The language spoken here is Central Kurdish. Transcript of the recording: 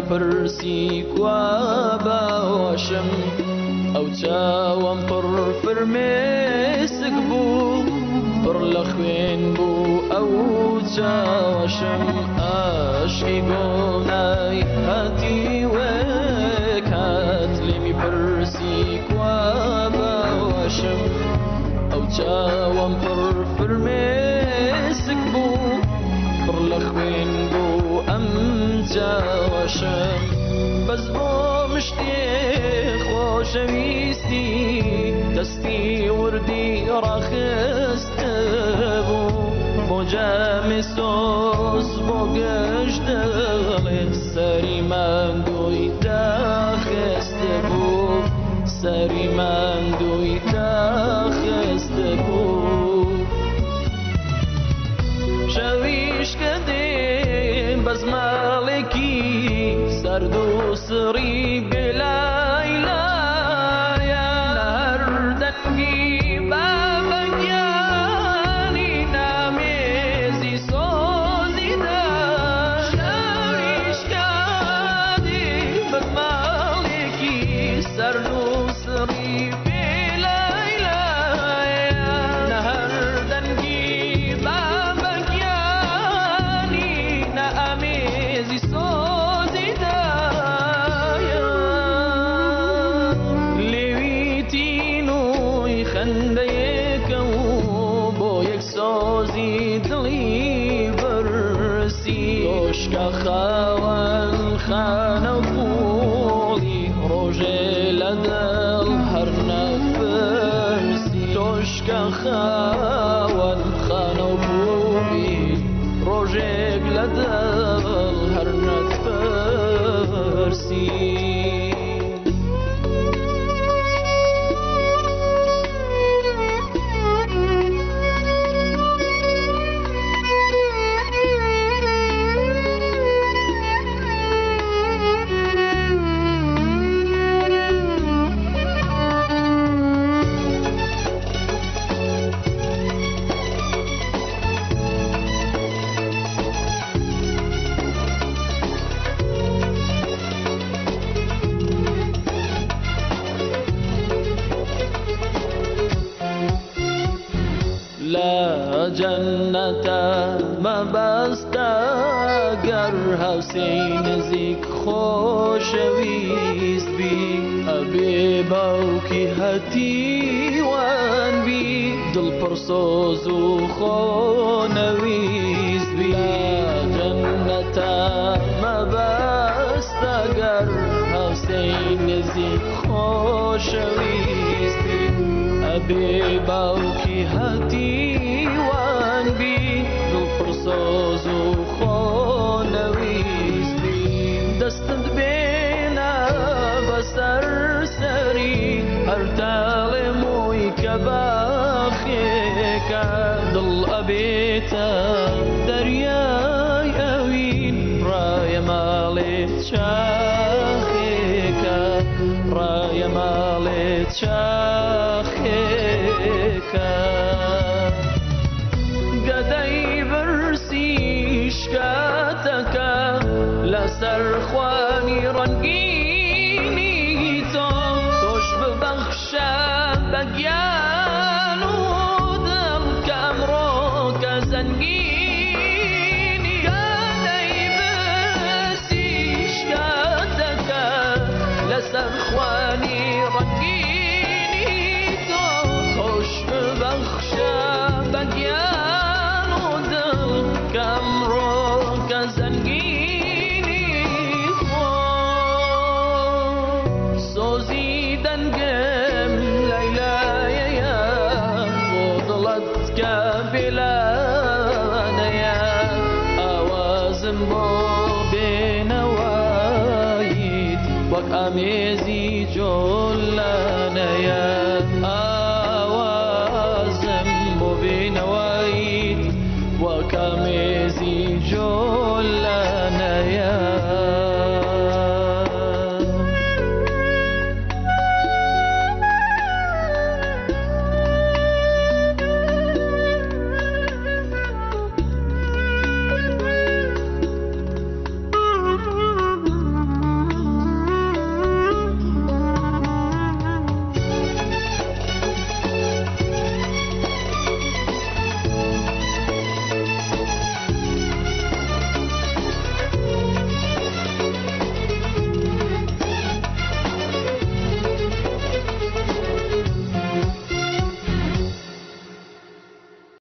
پرسی کوا باوەشم، ئەو چاوەم پڕ فرمێسک بوو، پڕ لە خوێن بوو ئەو چاوەشم. ئاشکی گۆنای هەتیوێک هات لێمی پرسی کوا باوەشم، ئەو چاوەم پڕ فرمێسک بوو، پڕ لە خوێن بوو ئەم چاوەشم. بەس بۆ مشتێ خۆشەویستی دەستی وردی ڕاخست بوو، بۆ جامی سۆز بۆ گەشت دڵێ سەری ماندووی داخست بوو، سەری ماندووی داخست بوو. شەویشکە دێم بەس ماڵێکی سەرد و سڕی بێلای لایە، هەر دەنگی بابەگیانی نامێزی سۆزیدا. شەویشکە دێم بەس ماڵێکی سەرد و سڕی بێلای لایە، هەر دەنگی بابەگیانی نامێزی سۆزیدایە. لێویتینوی خەندەیەکە و بۆ یەک سۆزی دڵی برسی، تۆشکە خاوەن خانە و پوڵی ڕۆژێ لە دڵ هەر نەپرسی، تۆشکە خاوەن خانە و پوڵی ڕۆژێک لە دڵ هەر نەپرسی. لە جەنەتە مەبەستە گەر هەوسەی نزیک خۆشەویست بی، ئەبێ باوکی هەتیوان بی، دڵ پڕسۆز و خۆنەویست بی. لە جەنەتە مەبەستە گەر هەوسەی نزیک خۆشەویست بی، ئەبێ باوکی هەتیوان بی، دڵ پڕسۆز و خۆنەویست بی. دەستت بێنە بەسەر سەری هەر تاڵێ مووی کە باخێکە، دڵ ئەبێتە دەریای ئەوین، ڕایە ماڵێ چاخێکە، ڕایە ماڵێ چاخێکە. گەدەی برسی شکاتەکە لەسەر خوانی ڕەنگینی تۆ، تۆش ببەخشە بە گیان و دڵ کە ئەمڕۆ کە زەنگینی. گەدەی برسی شکاتەکە لەسەر خوانی ڕەنگینی تۆ، تۆش ببەخشە بە گیان و دڵ کە ئەمڕۆ کە زەنگینی. خۆ سۆزی دەنگم لەیلایەیە بۆ دڵت کە بێلانەیە، ئاوازم بۆ بێنەواییت وەک ئامێزی جۆلانەیە، ئاوازم بۆ بێنەواییت وەک ئامێزی جۆلانەیە.